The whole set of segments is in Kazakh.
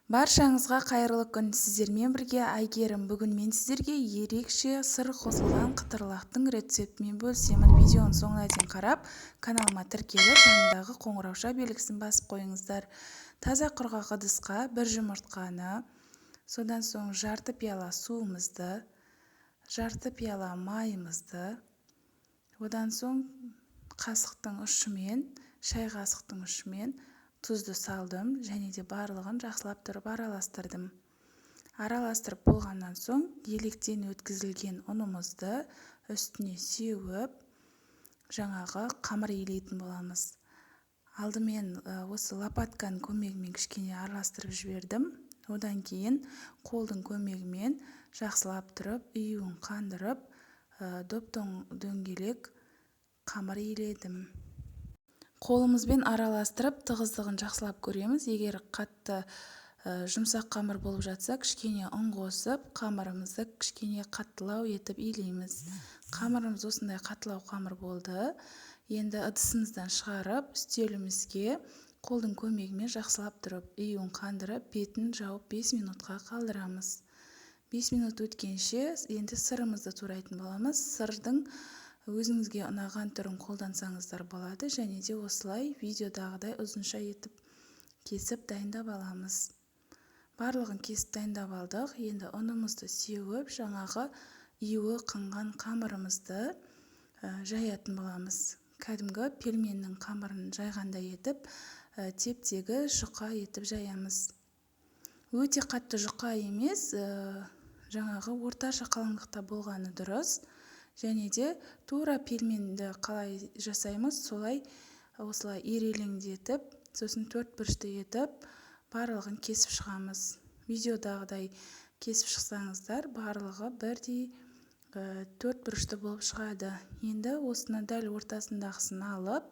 Баршаңызға қайырлы күн! Сіздермен бірге Әйгерім. Бүгін мен сіздерге ерекше сыр қосылған қытырлақтың рецептімен бөлісемін. Видеоның соңына дейін қарап, каналыма тіркеліп, жанындағы қоңыраушa белгісін басып қойыңыздар. Таза құрғақ ыдысқа бір жұмыртқаны, содан соң жарты пиала суымызды, жарты пиала майымызды, одан соң қасықтың ұшымен, шай қасықтың ұшымен тұзды салдым және де барлығын жақсылап тұрып араластырдым. Араластырып болғаннан соң електен өткізілген ұнымызды үстіне сеуіп, жаңағы қамыр илейтін боламыз. Алдымен осы лопатканың көмегімен кішкене араластырып жібердім. Одан кейін қолдың көмегімен жақсылап тұрып июін қандырып, доп-дөңгелек қамыр иледім. Қолымызбен араластырып, тығыздығын жақсылап көреміз. Егер қатты жұмсақ қамыр болып жатса, кішкене ұн қосып, қамырымызды кішкене қаттылау етіп илейміз. Қамырымыз осындай қаттылау қамыр болды. Енді ыдысымыздан шығарып, үстелімізге қолдың көмегімен жақсылап тұрып июін қандырып, бетін жауып 5 минутқа қалдырамыз. 5 минут өткенше енді сырымызды турайтын боламыз. Сырдың өзіңізге ұнаған түрін қолдансаңыздар болады және де осылай видеодағыдай ұзынша етіп кесіп дайындап аламыз. Барлығын кесіп дайындап алдық. Енді ұнымызды сеуіп, жаңағы июі қанған қамырымызды жаятын боламыз. Кәдімгі пельменнің қамырын жайғандай етіп, теп-тегіс жұқа етіп жаямыз. Өте қатты жұқа емес, жаңағы орташа қалыңдықта болғаны дұрыс. Және де тура пельменді қалай жасаймыз, солай осылай ирелеңдетіп, сосын төрт бұрышты етіп барлығын кесіп шығамыз. Видеодағыдай кесіп шықсаңыздар, барлығы бірдей төрт бұрышты болып шығады. Енді осыны дәл ортасындағысын алып,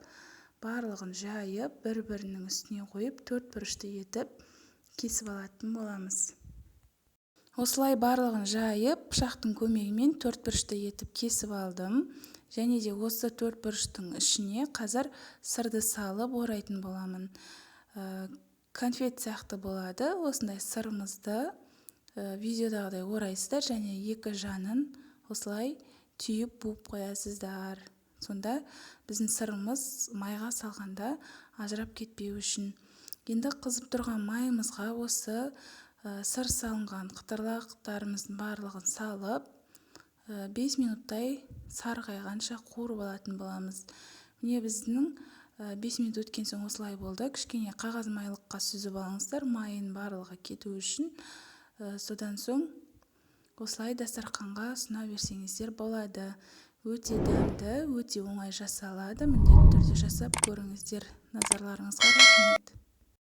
барлығын жайып, бір-бірінің үстіне қойып, төрт бұрышты етіп кесіп алатын боламыз. Осылай барлығын жайып, пышақтың көмегімен төрт бұрышты етіп кесіп алдым. Және де осы төрт бұрыштың ішіне қазір сырды салып орайтын боламын. Конфет сияқты болады. Осындай сырымызды видеодағыдай орайсыздар және екі жанын осылай түйіп, буып қоясыздар. Сонда біздің сырымыз майға салғанда ажырап кетпеу үшін. Енді қызып тұрған майымызға осы сыр салынған қытырлақтарымыздың барлығын салып, 5 минуттай сарғайғанша қуырып алатын боламыз. Міне, біздің 5 минут өткен соң осылай болды. Кішкене қағаз майлыққа сүзіп алыңыздар, майын барлығы кету үшін. Содан соң осылай дастарханға ұсына берсеңіздер болады. Өте дәмді, өте оңай жасалады. Міндетті түрде жасап көріңіздер. Назарларыңызға рахмет.